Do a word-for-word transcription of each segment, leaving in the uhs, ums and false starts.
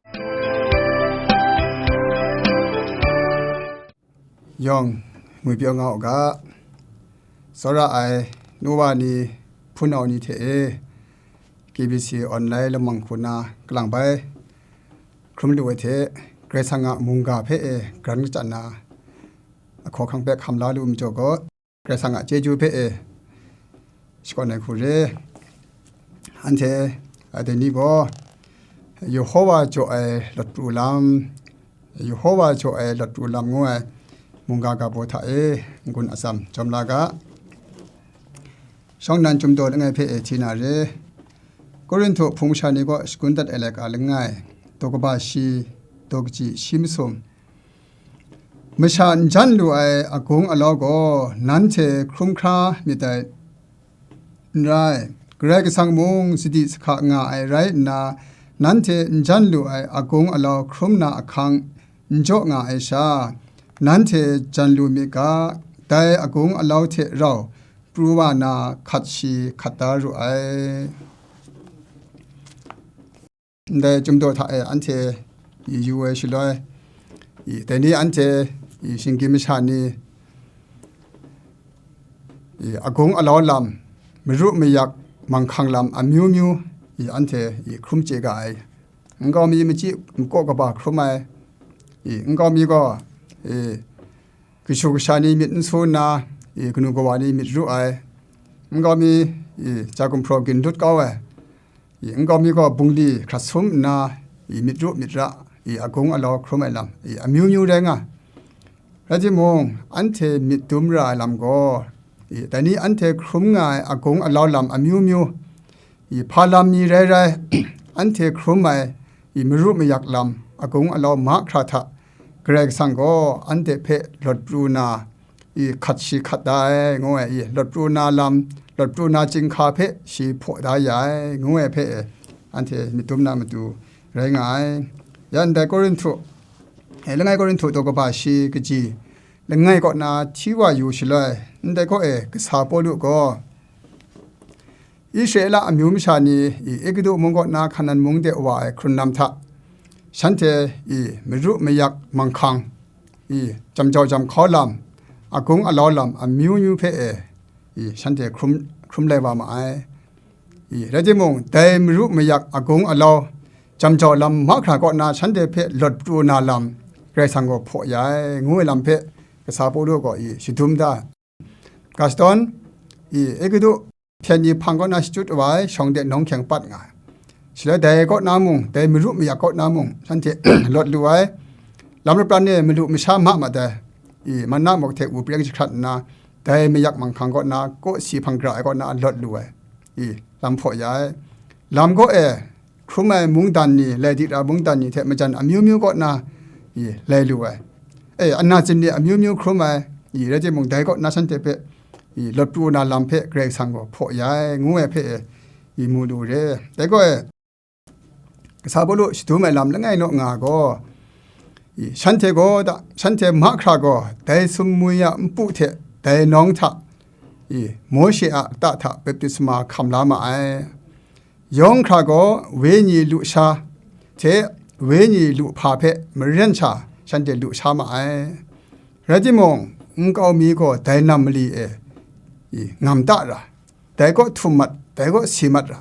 Yawng ngwipyaw nga u ga, tsawra ai nu wa ni, hpunau ni hte e, K B C online lamang hku na kalang bai hkrum lu ai hte, Karai Kasang a mungga hpe e garan kachyan na ahkaw ahkang hpe hkam la lu majaw gaw, Karai Kasang a chyeju hpe e shakawn ai hku re. Anhte, a, dai ni gaw, Yehowa jaw ai lawt pru lam, Yehowa jaw ai lawt pru lam ngu ai mungga ga baw hta e n-gun atsam jawm la ga. Shawng nnan chyumdaw langai hpe e hti na re. Korinhtu hpung masha ni kaw shagun dat ai laika langai, daw kaba shi, daw kaji shi masum, masha n jan lu ai agung alau gaw nanhte hkrum hkra myit dai, n rai, Karai Kasang mung sadi sahka nga ai rai nna, nanhte n jan lu ai agung alau hkrum na ahkang n jaw nga ai sha, nanhte jan lu myit ga, dai agung alau hte rau pru wa na hkat shi hkat da ru ai. Ndai chyumdaw hta e anhte i yu ai shaloi, i dai ni anhte i shinggyim masha ni, i agung alau lam, maru mayak, manghkang lam amyu myu, i anhte i hkrum chye ga ai. Nkau mi machyi makaw kaba hkrum ai, i nkau mi gaw, i kashu kasha ni myit n su nna, i kanu kawa ni myit ru ai. Nkau mi, i ja gumhpraw gin dut kau ai. I nkau mi gaw bungli hkrat sum nna, i myit ru myit ra, i agung alau hkrum ai lam, i amyu myu rai nga. Rai timung, anhte myit dum ra ai lam gaw, i dai ni anhte hkrum nga ai agung alau lam amyu myu, i hpa lam mi rai rai, anhte hkrum ai, i maru mayak lam, agung alau mahkra hta, Karai Kasang gaw anhte hpe lawt pru na, i hkat shi hkat da ai, ngu ai, i lawt pru na lam, lawt pru na chyinghka hpe shi hpaw da ya ai, ngu ai hpe e, anhte myit dum na matu rai nga ai. Ya ndai Korinhtu, e, langai Korinhtu daw kaba shi kaji langai kaw na hti wa yu shaloi, ndai kaw e kasa Pawlu gaw, Israela amyu masha ni, i, Egutu mung kaw na Hkanan mung de wa ai hkrun lam hta, shanhte, i, maru mayak manghkang, i, jam jau jam hkau lam, agung alau lam amyu myu hpe e, i, shanhte hkrum, hkrum lai wa ma ai. I, rai timung, dai maru mayak agung alau, jam jau lam mahkra kaw na shanhte hpe lawt pru na lam, Karai Kasang gaw hpaw ya ai, ngu ai lam hpe, kasa Pawlu gaw, i, shadum da. Ga shadawn, i, Egutu hpyen ni hpang kaw na shachyut wa ai shawng de nawng hkyeng pat nga ai. Shaloi dai kaw na mung, dai maru mayak kaw na mung, shanhte lawt lu ai. Lam lapran e malu masha ma mat ai. I, manna muk hte wu preng jahkrat nna, dai mayak manghkang kaw na, kawsi hpang gara ai kaw na lawt lu ai. I, lam hpaw ya ai. Lam kaw e, hkrum ai mungdan ni, lai di ra mungdan ni hte majan amyu myu kaw na, i, lai lu ai. E, ana zin ni amyu myu hkrum ai, i, rai timung, dai kaw na shanhte hpe, i, lawt pru na lam hpe Karai Kasang gaw hpaw ya ai, ngu ai hpe, i, mu lu re. Dai gaw e, kasa Pawlu shadum ai lam langai naw nga gaw, i, shanhte gaw da, shanhte mahkra gaw, dai sumwi a npu hte dai nawng hta, i, Mawshe a lata hta baptisma hkam la ma ai. Yawng hkra gaw wenyi lusha hte wenyi luhpa hpe maren sha shanhte lusha ma ai. Rai timung, nkau mi gaw dai nam mali e, i, ngam da ra, dai kaw htum mat, dai kaw si mat ra,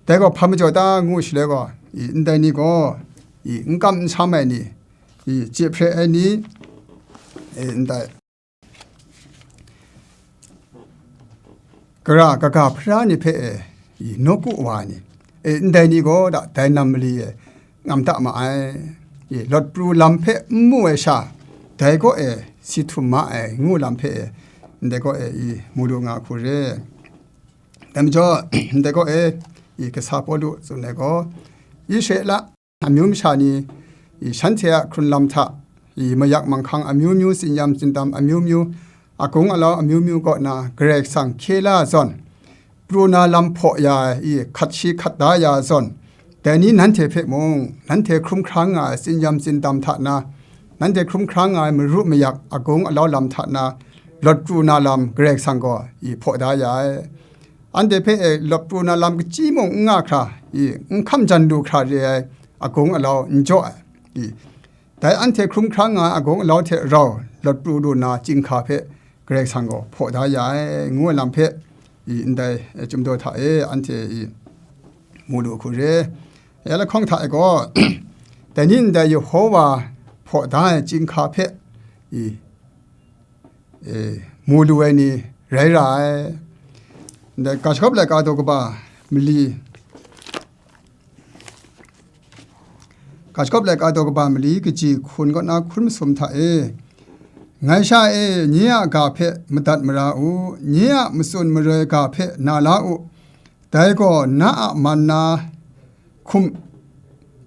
dai gaw hpa majaw ta ngu shaloi gaw, i, ndai ni gaw, i, n kam n sam ai ni, i, chye hpre ai ni, i, ndai gara kaga hpara ni hpe e, i, nawku wa ai ni, e, ndai ni gaw da, dai nam mali e ngam da ma ai. I, lawt pru lam hpe n mu ai sha, dai kaw e si htum ma ai, ngu lam hpe e, ndai kaw e, i, mu lu nga hku re. Dai majaw, ndai kaw e, i, kasa Pawlu tsun ai gaw, Israela amyu masha ni, i, shanhte a hkrun lam hta, i, mayak manghkang amyu myu, tsinyam tsindam amyu myu, agung alau amyu myu kaw na Karai Kasang hkye la zawn, pru na lam hpaw ya ai, i, hkat shi hkat da ya zawn, dai ni nanhte hpe mung, nanhte hkrum hkra nga ai tsinyam tsindam hta na, nanhte hkrum hkra nga ai maru mayak agung alau lam hta na, lawt pru na lam Karai Kasang gaw, i, hpaw da ya ai. Anhte hpe e lawt pru na lam kachyi mung n nga hkra, i, n hkam jan lu hkra re ai, agung alau n jaw ai. I, dai anhte hkrum hkrang nga ai agung alau hte rau lawt pru lu nna chyinghka hpe Karai Kasang gaw hpaw da ya ai, ngu ai lam hpe, i, ndai, e, Chyum Daw hta e anhte, i, mu lu hku re. Ya lahkawng hta e gaw, dai ni ndai Yehova hpaw da ai chyinghka hpe, i, e, mu lu ai ni rai ra ai. Ndai Ga Shagawp laika daw kaba mali, Ga Shagawp laika daw kaba mali kaji hkun kaw na hkun masum hta e, ngai sha e, nye a ga hpe madat mara u, nye a matsun maroi ga hpe na la u, dai gaw na a man na hkum,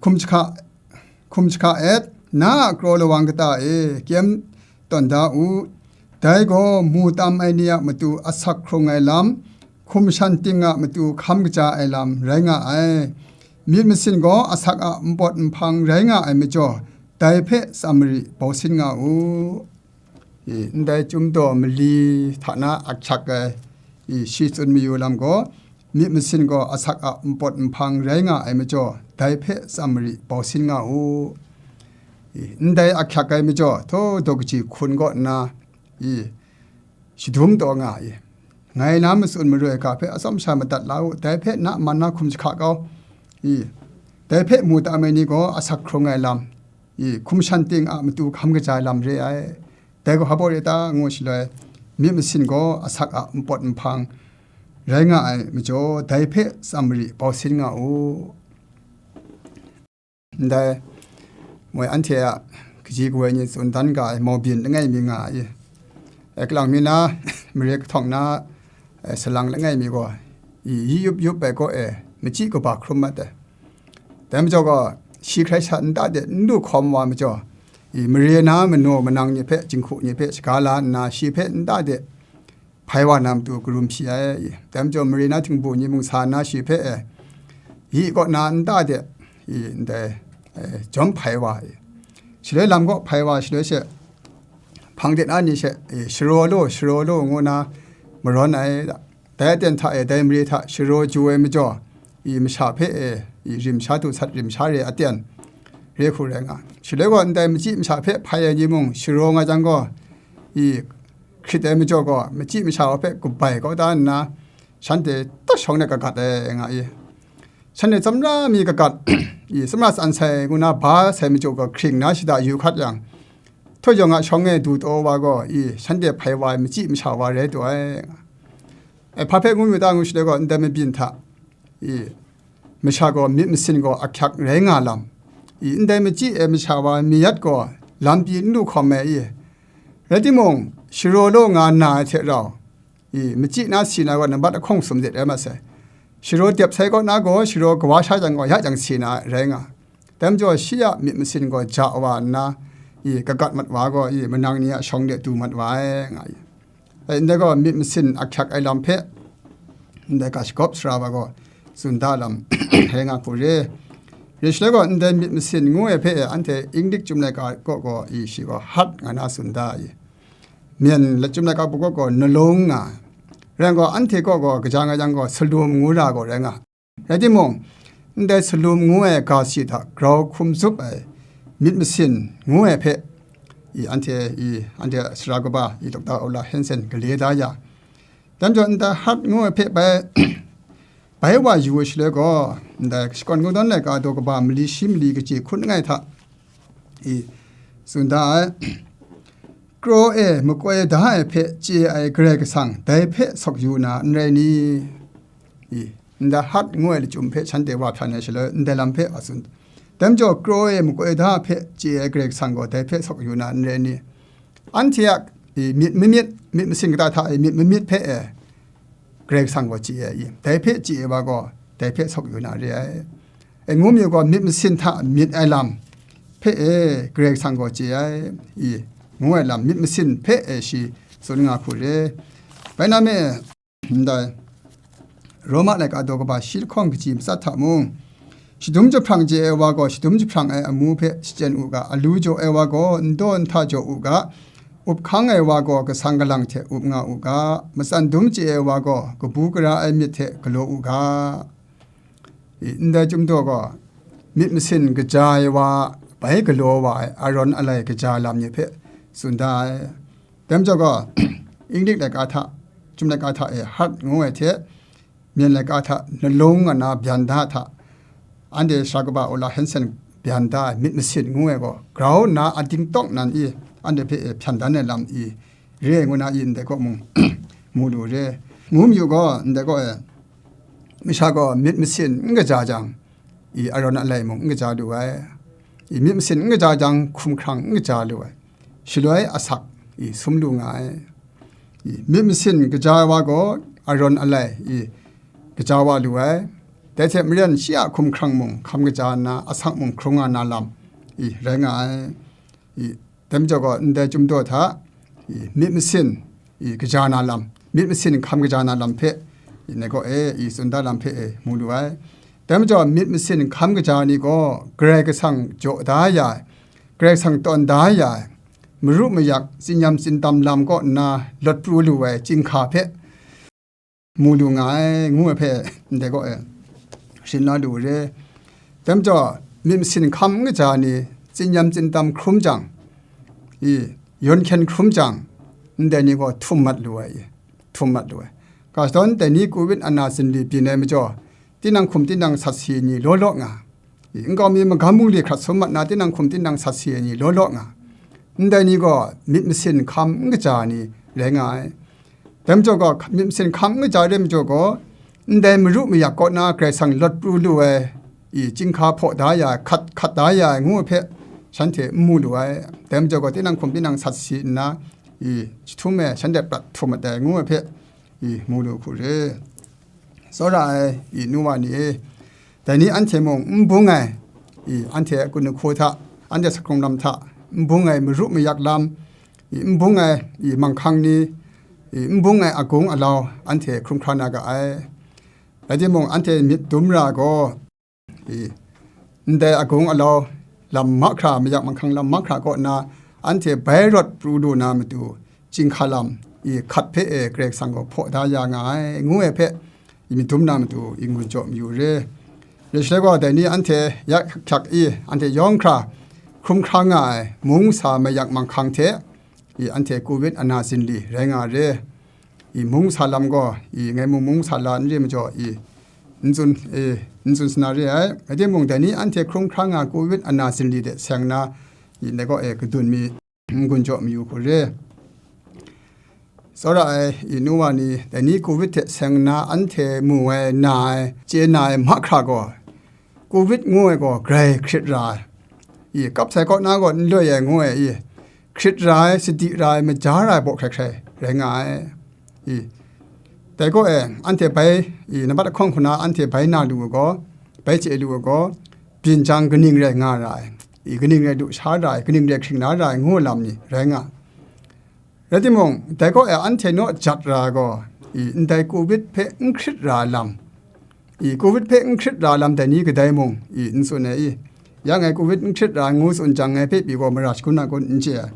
hkum jahka, hkum jahka et, na a kraw lawang kata e kyem tawn da u. Dai gaw mu tam ai ni a matu asak hkrung ai lam, hkum shan ting a matu hkam kaja ai lam rai nga ai. Myit masin gaw asak a npawt nhpang rai nga ai majaw, dai hpe tsam mari bau sin nga u. I, ndai Chyum Daw mali hta na ahkyak ai, i, shi tsun mayu lam gaw, myit masin gaw asak a npawt nhpang rai nga ai majaw, dai hpe tsam mari bau sin nga u. I, ndai ahkyak ai majaw, htaw daw kaji hkun kaw nna, i, shadum taw nga i, ngai na matsun maroi ga hpe atsawm sha madat la u, dai hpe na man na hkum jahka kau, i, dai hpe mu tam ai ni gaw asak hkrung ai lam, i, hkum shan ting a matu hkam kaja ai lam re ai. Dai gaw hpa baw re ta, ngu shaloi, myit masin gaw asak a npawt nhpang rai nga ai majaw, dai hpe tsam mari bau sin nga u. Ndai, moi anhte a kaji kawoi ni tsun dan ga ai maubyin langai mi nga ai. E, kalang mi na, mare kahtawng na, e, salang langai mi gaw, i, yi yup yup ai kaw e, machyi kaba hkrum mat ai. Dai majaw gaw, shi hkrai sha nta de n du hkawm wa majaw, i, mare na manaw manang ni hpe, jinghku ni hpe shaga la nna, shi hpe nta de hpai wa na matu karum hpyi ai. Dai majaw, mare na htingbu ni mung sa nna, shi hpe, e, yi kaw na nta de, i, ndai, e, jawm hpai wa ai. Shaloi lam kaw hpai wa, shaloi she, hpang de na ni she, e, sharaw law, sharaw law, ngu na marawn ai. Dai aten hta e, dai mare hta sharaw ju ai majaw, i, masha hpe, e, i, rim sha du sat, rim sha re aten re hku rai nga. Shaloi gaw, ndai machyi masha hpe hpai ai ni mung sharaw nga jang gaw, i, hkrit ai majaw gaw, machyi masha wa hpe kabai kau da nna, shanhte taw shawng de kagat ai nga i. Shanhte tsawmra mi kagat, i, tsawmra tsan sai ngu na ba sai majaw gaw, hkring na shada yu hkat yang, htaw yawng a shawng e du taw wa gaw, i, shanhte hpai wa ai machyi masha wa rai taw ai. E, hpa hpe ngu yu ta ngu shaloi gaw, ndai mabyin hta, i, masha gaw myit masin gaw ahkyak rai nga lam, i, ndai machyi e masha wa mi yat gaw lam pyi n lu hkawm ai, i, rai timung, sharaw law nga na ai hte rau, i, machyi na si na gaw nambat ahkawng sum de rai mat sai. Sharaw dep sai kaw na gaw, sharaw kawa sha jang gaw, ya jang si na ai rai nga. Dai majaw, shi a myit masin gaw ja wa nna, i, kagat mat wa gaw, i, manang ni a shawng de du mat wa ai, nga i. Ai, ndai gaw myit masin ahkyak ai lam hpe, ndai Ga Shagawp sara wa gaw tsun da lam rai nga hku re. Re shaloi gaw, ndai myit masin ngu ai hpe anhte Inglik Chyum Laika kaw gaw, i, shi gaw heart nga na tsun da i. Myen la Chyum Laika puk kaw gaw nalung nga. Rai gaw, anhte kaw gaw kaja nga jang gaw salum ngu ra gaw rai nga. Rai timung, ndai salum ngu ai ga si hta grau hkum zup ai myit masin ngu ai hpe, i, anhte, i, anhte sara kaba, i, Dokta Ola Hansen gale da ya. Dai majaw, ndai heart ngu ai hpe bai, bai wa yu ai shaloi gaw, ndai Shakawn Kungdawn Laika daw kaba mali shi mali kaji hkun langai hta, i, tsun da ai. Kraw e makoi da ai hpe chye ai Karai Kasang dai hpe sawk yu na n rai ni? I, ndai heart ngu ai lachyum hpe shanhte wa hpyan ai shaloi, ndai lam hpe a tsun. Dai majaw, kraw e makoi da ai hpe chye ai Karai Kasang gaw dai hpe sawk yu na n rai ni? Anhte a, i, myit mamyit, myit masin kata hta e myit mamyit hpe e, Karai Kasang gaw chye ai, i, dai hpe chye ai wa gaw, dai hpe sawk yu na re ai. E, ngu mi gaw, myit masin hta myit ai lam hpe e, Karai Kasang gaw chye ai, i, ngu ai lam, myit masin hpe e shi tsun nga hku re. Bai na me, ndai, Roma laika daw kaba shi lahkawng kaji matsat hta mung, shadum jahprang chye ai wa gaw, shadum jahprang ai amu hpe shachyen u ga, alu jaw ai wa gaw, n daw n hta jaw u ga, up hkang ai wa gaw, kasang kalang hte up nga u ga, matsan dum chye ai wa gaw, kabu gara ai myit hte galaw u ga. I, ndai Chyum Daw gaw, myit masin kaja ai wa, bai galaw wa ai Aron alai kaja lam ni hpe tsun da ai. Dai majaw gaw, Inglik laika hta, Chyum laika hta e heart ngu ai hte, Myen laika hta nalung nga na byan da hta, anhte sara kaba Ola Hansen byan da ai myit masin ngu ai gaw, grau nna a dingtawk nan i anhte hpe e hpyan dan ai lam i re ai ngu na i ndai kaw mung mu lu re. Ngu mayu gaw, ndai kaw e masha gaw myit masin n kaja jang, i Aron alai mung n kaja lu ai. I myit masin n kaja jang, hkumhkrang n kaja lu ai. Shaloi asak i sum lu nga ai. I myit masin kaja ai wa gaw Aron alai i kaja wa lu ai. Dai hte maren shi a hkumhkrang mung hkam kaja nna, asak mung hkrung nga na lam i rai nga ai. I dai majaw gaw, ndai Chyum daw hta i myit masin i kaja na lam, myit masin hkam kaja na lam hpe, i ndai kaw e i tsun da lam hpe e mu lu ai. Dai majaw, myit masin hkam kaja ni gaw Karai Kasang jaw da ya ai, Karai Kasang tawn da ya ai, maru mayak, tsinyam tsindam lam kaw nna lawt pru lu ai chyinghka hpe mu lu nga ai, ngu ai hpe ndai kaw e sharin la lu re. Dai majaw, myit masin hkam n kaja ni tsinyam tsindam hkrum jang, i yawn hkyen hkrum jang, ndai ni gaw htum mat lu ai, i htum mat lu ai. Ga shadawn dai ni covid ana zinli byin ai majaw, tinang hkum tinang sat si ai ni law law nga, i nkau mi magam bungli hkrat sum mat na, tinang hkum tinang sat si ai ni law law nga, ndai ni gaw myit masin hkam n kaja ni rai nga ai. Dai majaw gaw, myit masin hkam n kaja re majaw gaw, ndai maru mayak kaw na Karai Kasang lawt pru lu ai, i chyinghka hpaw da ya ai, hkat, hkat da ya ai ngu ai hpe shanhte n mu lu ai. Dai majaw gaw, tinang hkum tinang sat si nna, i jahtum e shanhte prat htum mat ai ngu ai hpe, i mu lu hku re. Tsawra ai, i nu wa ni e, dai ni anhte mung n bung ai, i anhte a gun ahku hta, anhte sakrung lam hta, n bung ai maru mayak lam, i n bung ai, i manghkang ni, i n bung ai agung alau, anhte hkrum hkra na ga ai. Rai timung, anhte myit dum ra gaw, i ndai agung alau lam mahkra, mayak manghkang lam mahkra kaw nna, anhte bai rawt pru lu na matu, chyinghka lam i hkat hpe e Karai Kasang gaw hpaw da ya nga ai, ngu ai hpe, i myit dum na matu i ngun jaw mayu re. Rai shaloi gaw, dai ni anhte ya hkyak i, anhte yawng hkra hkrum hkra nga ai mung sa mayak manghkang hte, i anhte covid ana zinli rai nga re. I mung sa lam gaw, i ngai mung mung sa la n re majaw, i n tsun, i n tsun sa na re ai. Rai timung, dai ni anhte hkrum hkra nga covid ana zinli de seng na, i ndai kaw e kadun mi n gun jaw mayu hku re. Tsawra ai, i nu wa ni, dai ni covid hte seng nna anhte mu ai, na ai, chye na ai mahkra gaw, covid ngu ai gaw grai hkrit ra ai, i kap sai kaw na gaw n loi ai ngu ai, i hkrit ra ai, sadi ra ai, maja ra ai baw hkrai hkrai rai nga ai. I dai kaw e, anhte bai, i nambat lahkawng hku na anhte bai na lu ai gaw, bai chye lu ai gaw, byin jang kaning rai nga ra ai, i kaning rai lusha ra ai, kaning rai hkring la ra ai ngu ai lam ni rai nga. Rai timung, dai kaw e anhte naw jat ra ai gaw, i ndai covid hpe n hkrit ra ai lam, i covid hpe n hkrit ra ai lam dai ni kadai mung, i n tsun ai, i ya ngai covid n hkrit ra ai ngu tsun jang, ngai hpe pyi gaw mara shagun na kun n chye ai.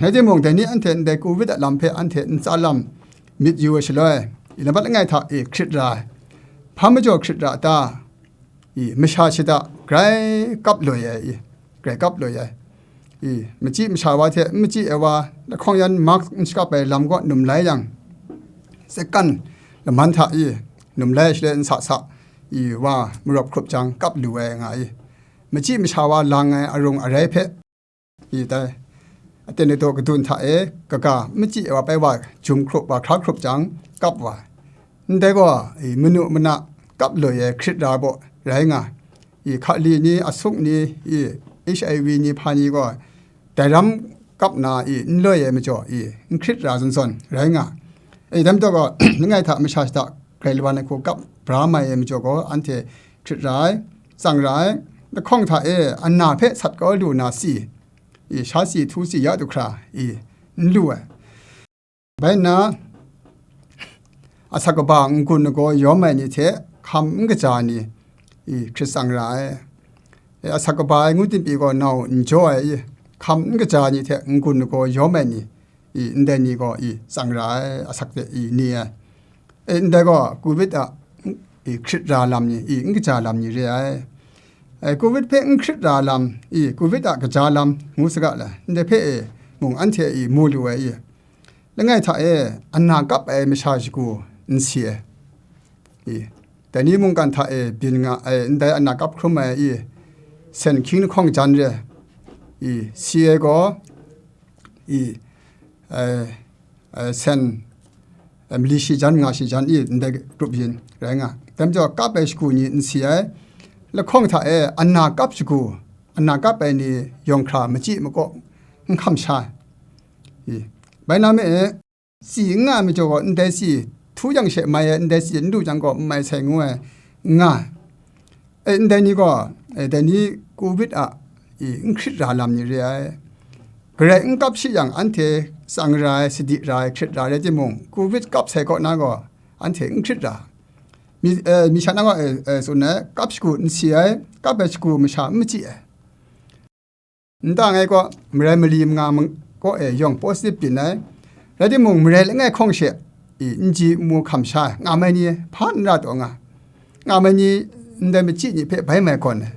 Rai timung, dai ni anhte ndai covid a lam hpe anhte ntsa lam myit yu ai shaloi, i nambat langai hta e hkrit ra ai. Hpa majaw hkrit ra ta? I masha shada grai kap loi ai, i grai kap loi ai. I machyi masha wa hte n machyi ai wa, lahkawng yan mask n shakap ai lam kaw num lai yang, sekan laman hta i num lai shaloi n sa sa, i wa marawp hkrup jang kap lu ai nga i. Machyi masha wa lang ai arung arai hpe, i dai aten daw kadun hta e kaga n machyi ai wa pai wa jum hkrup wa hkra hkrup jang kap wa, ndai gaw, i manu mana kap loi ai hkrit ra baw rai nga, i hkali ni, asuk ni, i H I V ni, hpa ni gaw dai ram kap na, i n loi ai majaw, i n hkrit ra zawn zawn rai nga. I dai majaw gaw, langai hta masha shada grai lawan ai hku kap bra mai ai majaw gaw, anhte hkrit ra ai, tsang ra ai, lahkawng hta e ana hpe sat kau lu na si, i sha si htu si ya du hkra, i n lu ai. Bai nna, asak kaba n-gun lagaw yawm ai ni hte hkam n kaja ni, i hkrit tsang ra ai. E, asak kaba ai ngu tim pyi gaw nau n jaw ai, i hkam n kaja ni hte n-gun lagaw yawm ai ni, i ndai ni gaw, i tsang ra ai, asak hte i ni ai. E, ndai gaw covid a, i hkrit ra lam ni, i n kaja lam ni re ai. Ai, covid hpe n hkrit ra lam i, covid a kaja lam ngu saga le, ndai hpe e mung anhte i mu lu ai i, langai hta e ana kap ai masha shagu n si ai i, dai ni mungkan hta e byin nga ai ndai ana kap hkrum ai i, sen hkying lahkawng jan re i, si ai gaw i, ai, ai, sen, ai, mali shi jan, nga shi jan i, ndai grup yin rai nga. Dai majaw, kap ai shagu ni n si ai, lahkawng hta e ana kap shagu, ana kap ai ni yawng hkra machyi makaw n hkam sha ai. I, bai na me e, tsi n nga ai majaw gaw, ndai tsi htu yang she mai ai, ndai tsi n du jang gaw, n mai sai ngu ai, n nga ai. E, ndai ni gaw, e, dai ni covid a, i, n hkrit ra lam ni re ai. Garai n kap shi yang, anhte tsang ra ai, sadi ra ai, hkrit ra ai rai timung, covid kap sai kaw na gaw, anhte n hkrit ra. Mi, e, mi sha na gaw, e, e, tsun ai, kap shagu n si ai, kap ai shagu masha n machyi ai. Nta ngai gaw, marai mali manga mang-, kaw e yawng positive byin ai. Rai timung, marai langai hkawng she, i, n ji n mu hkam sha, nga mai ni, hpa n ra taw nga. Nga mai ni, ndai machyi ni hpe bai mai gawn ai.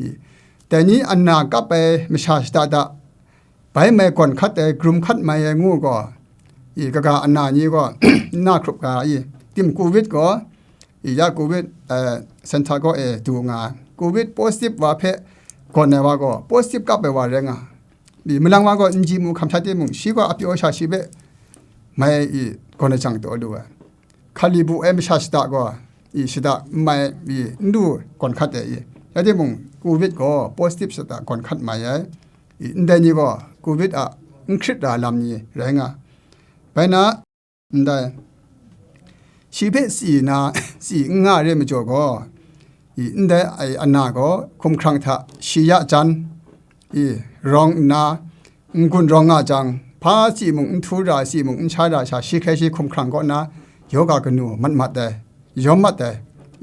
I, dai ni ana kap ai masha shada da, bai mai gawn hkat ai, grum hkat mai ai ngu gaw, i, kaga ana ni gaw, n na hkrup ga i, tim covid gaw, i, ya covid, eh, center kaw e du nga ai. Covid positive wa hpe gawn ai wa gaw, positive kap ai wa rai nga. I, malang wa gaw n ji mu hkam sha timung, shi gaw a pyaw sha shi hpe mai i, gawn ai jang taw lu ai. Hkali bu ai masha shada gaw, i, shada n mai i, n du gawn hkat ai i. Rai timung, covid gaw positive shada gawn hkat mai ai. I, ndai ni gaw covid a n hkrit ra lam ni rai nga. Bai na, ndai, shi hpe tsi na, tsi n nga re majaw gaw, i, ndai ai ana gaw hkumhkrang hta shi ya jan, i, rawng nna, n-gun rawng nga jang, hpa tsi mung n htu ra, tsi mung n sha ra sha, shi hkrai shi hkumhkrang kaw na, yawga kanu mat mat ai, yawm mat ai,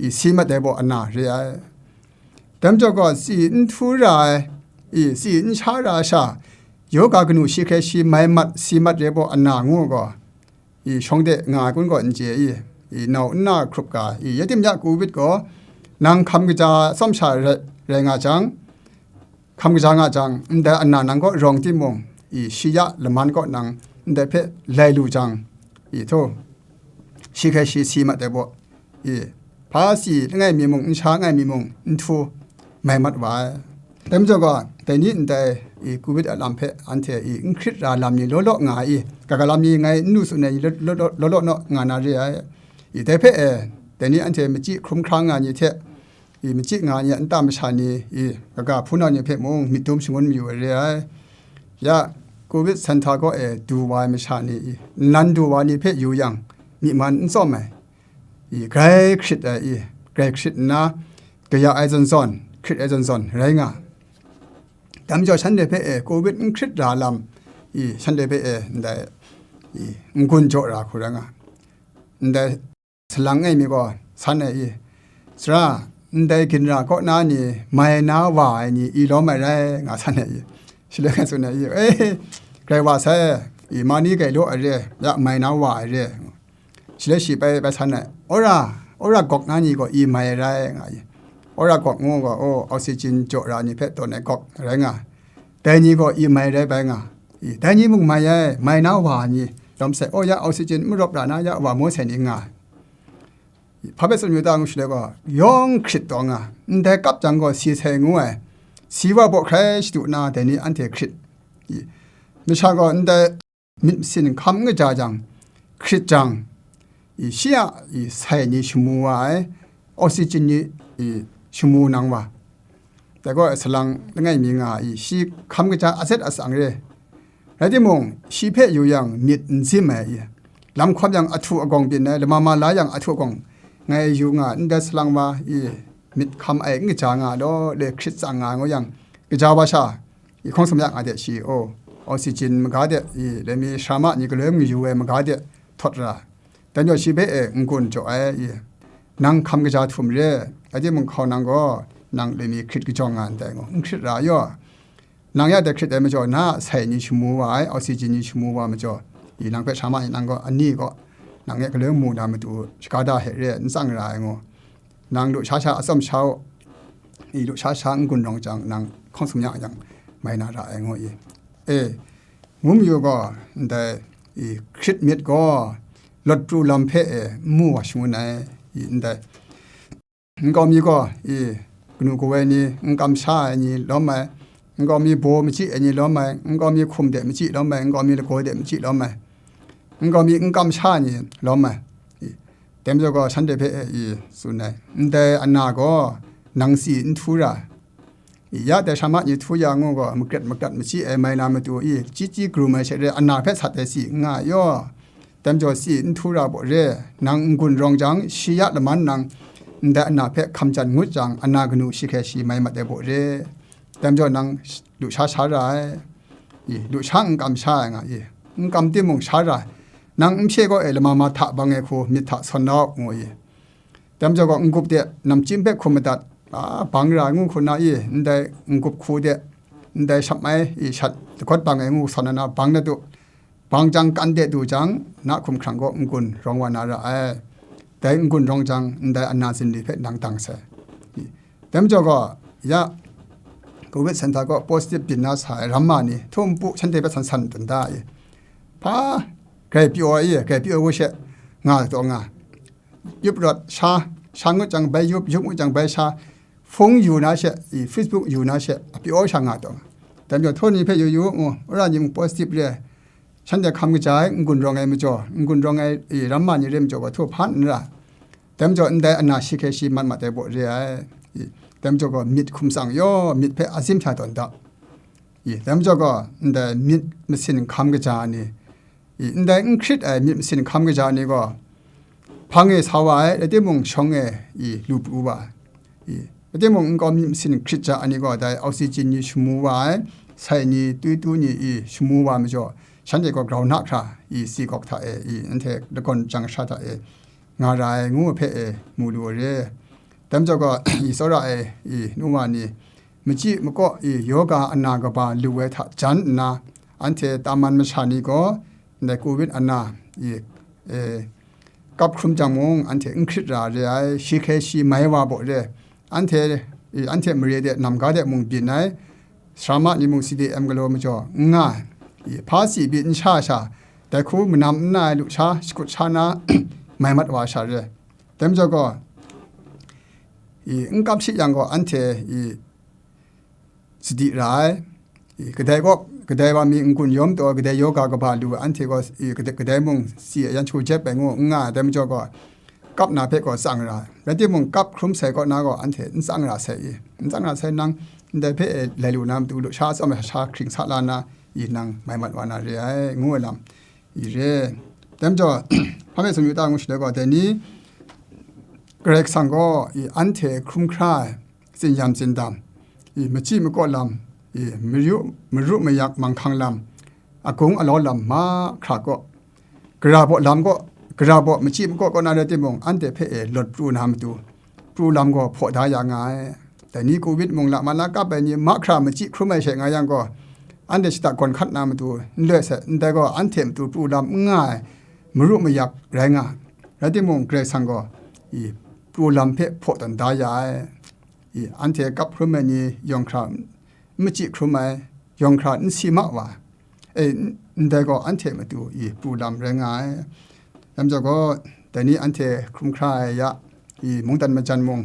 i, si mat ai baw ana re ai. Dai majaw gaw, tsi n htu ra ai, i, tsi n sha ra sha, yawga kanu shi hkrai shi mai mat, si mat re baw ana ngu gaw, i, shawng de nga ai kun gaw n chye i, i, nau n na hkrup ga i, ya tim ya covid gaw, nang hkam kaja tsawm sha rai, rai nga jang, hkam kaja nga jang, ndai ana nang kaw rawng timung, i, shi ya laman kaw nang ndai hpe lai lu jang, i, hto, shi hkrai shi si mat ai baw, i, hpa tsi langai mi mung, n sha langai mi mung, n htu mai mat wa ai. Dai majaw gaw, dai ni ndai, i, covid a lam hpe anhte, i, n hkrit ra lam ni law law nga ai, i, kaga lam ni ngai n nu tsun ai ni law law, law law naw nga na re ai. I, dai hpe e, dai ni anhte machyi hkrum hkrang nga ni hte, i, machyi nga ni a nta masha ni, i, kaga hpunau ni hpe mung myit dum shangun mayu ai re ai. Ya, covid center kaw e du wa ai masha ni, i, nnan du wa ni hpe yu yang, myi man n tsawm ai. I, grai hkrit ai, i, grai hkrit nna, kaya ai zawn zawn, hkrit ai zawn zawn, rai nga. Dai majaw shanhte hpe e covid n hkrit ra lam, i, shanhte hpe e ndai, i, n-gun jaw ra hku rai nga. Ndai salang e mi gaw, san ai, i, sara, ndai ginra kaw na ni mai na wa ai ni, i lawm ai rai, nga san ai, i. Shaloi ngai tsun ai, i, e, grai wa sai, i, ma ni grai law ai re, ya mai na wa ai re. Shaloi shi bai, bai san ai, ora, ora gawk na ni gaw i mai rai nga i. Ora gawk ngu gaw, o, oxygen jaw ra ni hpe tawn ai gawk rai nga. Dai ni gaw i mai rai bai nga. I, dai ni mung mai ai, mai na wa ni, lawm sai, o, ya oxygen n marawp ra na, ya wa maw sai ni nga. I, hpa bai tsun yu ta ngu shaloi gaw, yawng hkrit taw nga. Ndai kap jang gaw si sai ngu ai. Si wa baw hkrai shadu na, dai ni anhte hkrit. I, masha gaw ndai myit masin hkam n kaja jang, hkrit jang, i, shi a, i, sai ni shamu wa ai, oxygen ni, i, shamu nang wa. Dai gaw salang langai mi nga, i, shi hkam kaja azet atsang re. Rai timung, shi hpe yu yang myit n zim ai, i, lam hkawm yang ahtu agawng byin ai, lama ma la yang ahtu agawng ngai yu nga, ndai salang wa, i, myit hkam ai n kaja nga law, le hkrit tsang nga ngu yang, kaja wa sha, i hkawng sumyak nga de shi, o, oxygen maga de, i, lami sharama ni galoi mayu ai maga de htawt ra. Dan yawng shi hpe e n-gun jaw ai, i, nang hkam kaja htum re, rai timung hkau nang gaw, nang lami hkrit kajawng nga ndai ngu, n hkrit ra yaw. Nang ya de hkrit ai majaw, na a sai ni shamu wa ai, oxygen ni shamu wa majaw, i, nang hpe sharama ni nang gaw, ani gaw, nang e galoi mu na matu, shaga da hte re, n tsang ra ai ngu. Nang lu sha sha atsawm sha u. i, lusha sha n-gun rawng jang, nang hkawng sum ya yang, mai na ra ai, ngu i. E, ngu mayu gaw, ndai, i, hkrit myit gaw, lawt pru lam hpe e, n mu wa shangun ai, i, ndai. Nkau mi gaw, i, kanu kawoi ni, n kamsha ai ni lawm ai, nkau mi baw machyi ai ni lawm ai, nkau mi hkum de machyi lawm ai, nkau mi lagaw de machyi lawm ai, nkau mi n kamsha ai ni lawm ai. I, dai majaw gaw, shanhte hpe, i, tsun ai, ndai ana gaw, nang si n htu ra. I, ya dai sha ma ni htu ya ngu gaw, makret makrat machyi ai mai na matu i, chyi chyi krum ai she re, ana hpe sat ai si n nga ai yaw. Dai majaw si n htu ra baw re, nang n-gun rawng jang, shi ya laman nang, ndai ana hpe hkam jan ngut jang, ana kanu shi hkrai shi mai mat ai baw re. Dai majaw nang lusha sha ra ai, i, lusha n kamsha ai nga i, n kam timung sha ra ai, nang n hpye gaw e lama ma hta bang ai hku myit hta sawn na u, ngu i. Dai majaw gaw, n-gup de, namchyim hpe hkum madat, a, bang ra ai ngu hku na i, ndai n-gup hku de, ndai shap mai i shat dagawt bang ai ngu sawn na na bang na du, bang jang kan de du jang, na hkumhkrang gaw n-gun rawng wa na ra ai. Dai n-gun rawng jang, ndai ana zinli hpe nang dang sai. I, dai majaw gaw, ya, covid center gaw positive byin na sa ai ram ma ni, htum pu shanhte hpe san san dun da i. Hpa, grai pyaw ai i, grai pyaw ai wu she, nga taw nga. Yup rawt sha, sha ngut jang bai yup, yup ngut jang bai sha, hpung yu na she, i, Facebook yu na she, a pyaw sha nga taw nga. Dai majaw, htaw ni hpe yu yu, ngu, wora ni mung positive re ai, shanhte hkam kaja ai, n-gun rawng ai majaw, n-gun rawng ai, i, ram ma ni re majaw gaw, htaw hpan n ra. Dai majaw, ndai ana shi hkrai shi mat mat ai baw re ai. I, dai majaw gaw, myit hkum tsang yaw, myit hpe azim hta tawn da. I, dai majaw gaw, ndai myit masin hkam kaja ni, i, ndai n hkrit ai myit masin hkam kaja ni gaw, hpang e sa wa ai, rai timung, shawng e, i, lu pru wa ai. I, rai timung, nkau myit masin hkrit ja ai ni gaw, dai oxygen ni shamu wa ai, sai ni, tui tu ni, i, shamu wa ai majaw, shanhte gaw grau na hkra, i, si gawk hta e, i, anhte lagawn jang sha hta e, nga ra ai ngu hpe e mu lu ai re. Dai majaw gaw, i, tsawra ai, i, nu wa ni, machyi makaw, i, yoga ana kaba lu ai hta jan nna, anhte taman masha ni gaw, ndai covid ana, i, e, kap hkrum jang mung, anhte n hkrit ra re ai, shi hkrai shi mai wa baw re. Anhte, i, anhte mare de, namga de mung byin ai, sara ma ni mung C D M galaw majaw n nga ai, i, hpa si byin n sha sha, dai hku manam n na ai lusha, shakut sha na, mai mat wa sha re. Dai majaw gaw, i, n kap shi yang gaw, anhte, i, sadi ra ai. I, kadai gaw, kadai wa mi n-gun yawm taw, kadai yoga kaba lu ai, anhte gaw, i, kadai, kadai mung si ai yan hku jep ai ngu n nga ai, dai majaw gaw, kap na hpe gaw tsang ra ai. Rai timung, kap hkrum sai kaw na gaw, anhte n tsang ra sai i, n tsang ra sai nang, ndai hpe e lai lu na matu, lusha atsawm ai sha hkring sa la na, i, nang mai mat wa na re ai, ngu ai lam, i re. Dai majaw, hpa me tsun yu ta ngu shaloi gaw, dai ni, Karai Kasang gaw, i, anhte hkrum hkra ai, tsin-yam tsindam, i, machyi makaw lam, i, mayu, maru mayak manghkang lam, agung alaw lam mahkra kaw, gara baw lam kaw, gara baw machyi makaw kaw na rai timung, anhte hpe e lawt pru na matu, pru lam gaw hpaw da ya nga ai. Dai ni covid mung la ma la kap ai ni mahkra machyi hkrum ai she nga yang gaw, anhte shata gawn hkat na matu n loi sai, ndai gaw anhte matu pru lam n nga ai, maru mayak rai nga ai. Rai timung, Karai Kasang gaw, i, pru lam hpe hpaw tawn da ya ai. I, anhte kap hkrum ai ni yawng hkra n machyi hkrum ai, yawng hkra n si ma wa ai, n-, ndai gaw anhte matu i pru lam rai nga ai. Dai majaw gaw, dai ni anhte hkrum hkra ai ya, i, mungdan majan mung,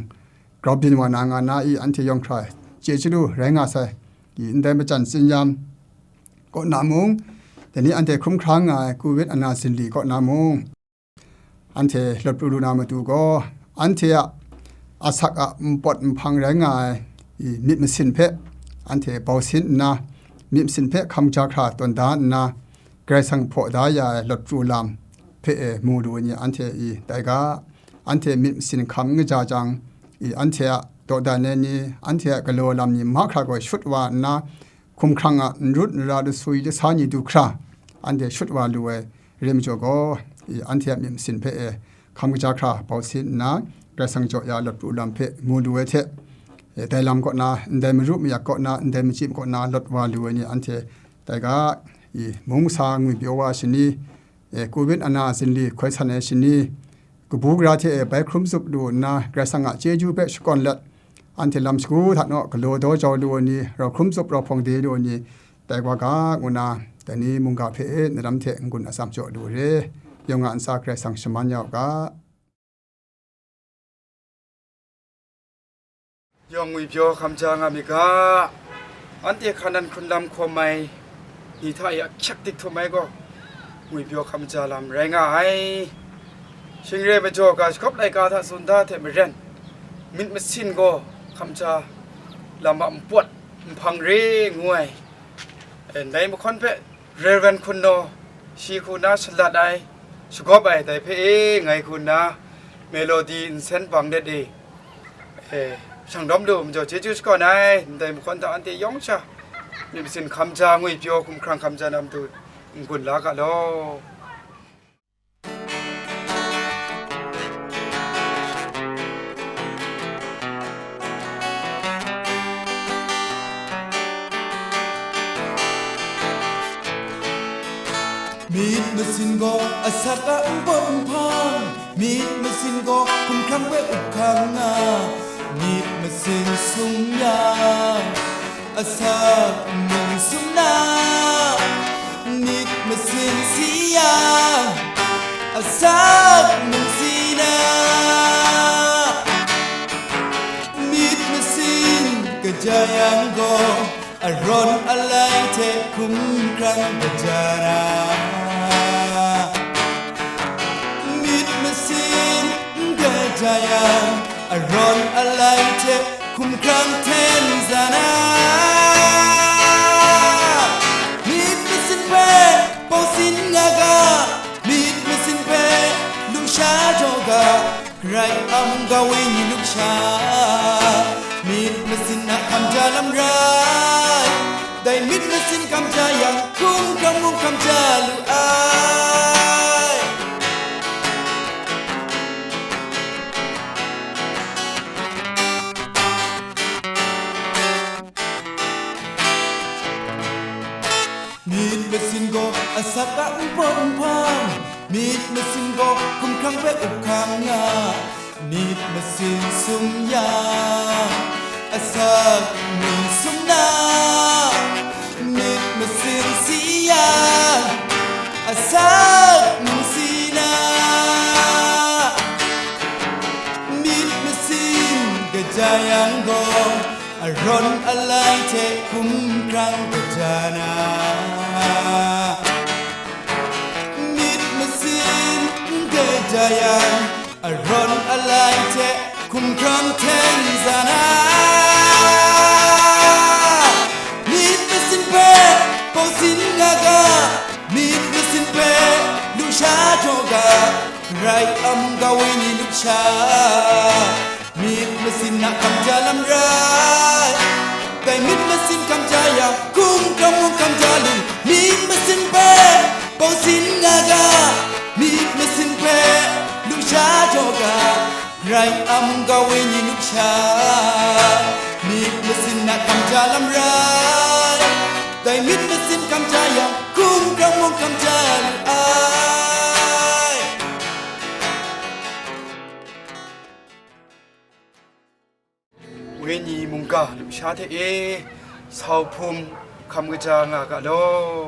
grau byin wa na nga na i, anhte yawng hkra chye chyalu rai nga sai. I, ndai majan tsin-yam kaw na mung, dai ni anhte hkrum hkra nga ai covid ana zinli kaw na mung, anhte lawt pru lu na matu gaw, anhte a asak a npawt nhpang rai nga ai, i, myit masin hpe anhte bau sin nna, myit masin hpe hkam ja hkra tawn da nna, Karai Kasang hpaw da ya ai lawt pru lam hpe e mu lu ai ni anhte i tai ga, anhte myit masin hkam n kaja jang, i, anhte a dawdan ai ni, anhte a galaw lam ni mahkra gaw shut wa nna, hkumhkrang a n rut n ra lasui lasa ni du hkra, anhte shut wa lu ai rai majaw gaw, i, anhte a myit masin hpe e hkam kaja hkra bau sin nna, Karai Kasang jaw ya lawt pru lam hpe mu lu ai hte, e, dai lam kaw na, ndai maru mayak kaw na, ndai machyi kaw na lawt wa lu ai ni anhte tai ga, i, mung masa ngwi pyaw wa ai shani, e, covid ana zinli hkoi san ai shani, kabu gara hte e bai hkrum zup lu nna, Karai Kasang a chyeju hpe shakawn let, Anhte lam shagu hta naw galaw daw jau lu ai ni, rau hkrum tsup rau hpawng de lu ai ni, tai wa ga, ngu nna, dai ni mungga hpe e, na lam hte n-gun atsam jaw lu re. Yawng a ntsa Karai Kasang shaman ya u ga. Yawng ngwipyaw hkam ja nga mi ga, anhte hkanan hkrunlam hkawm ai ni hta e ahkyak dik htum ai gaw, ngwipyaw hkam ja lam rai nga ai. Shing re majaw ga shagawp laika hta tsun da hte maren, myit masin gaw hkam ja lam a npawt nhpang re ngu ai. E, ndai mahkawn hpe Reverend Hkun Naw, shi hku na shalat ai, shagawp ai, dai hpe e ngai hku na melody nsen bang let e, e, shang dawm lu majaw chyeju shakawn ai, ndai mahkawn hta anhte yawng sha myit masin hkam ja ngwipyaw hkumhkrang hkam ja na matu n-gun la ga law. Myit masin gaw asak a npawt nhpang, myit masin gaw hkumhkrang hpe up hkang nga, myit masin sung yang, asak nung sum na, myit masin si yang, asak nung si na, myit masin kaja yang gaw, arawn alai hte hkumhkrang kaja na. Myit masin n kaja yang, arawn alai hte hkumhkrang hten za na. Myit masin hpe pawsin nga ga, myit masin hpe lusha jaw ga, Karai a mungga wenyi lusha, myit masin a hkam ja lam rai, dai myit masin hkam ja yang, hkumhkrang mung hkam ja lu ai. Myit masin gaw asak a npawt nhpang, myit masin gaw hkumhkrang hpe up hkang nga, myit masin sum yang, asak nung sum na, myit masin si yang, asak nung si na, myit masin kaja yang gaw, arawn alai hte hkumhkrang kaja na, myit masin n kaja yang, arawn alai hte hkumhkrang hten za na. Myit masin hpe pawsin nga ga, myit masin hpe lusha jaw ga, Karai a mungga wenyi lusha, myit masin a hkam ja lam rai, dai myit masin hkam ja yang, hkumhkrang mung hkam ja lu, myit masin hpe pawsin nga ga, myit masin hpe lusha jaw ga, Karai a mungga wenyi lusha, myit masin a hkam ja lam rai, dai myit masin hkam ja yang, hkumhkrang mung hkam ja lu ai. Wenyi mungga lusha hte e, sau hpum hkam kaja nga ga law.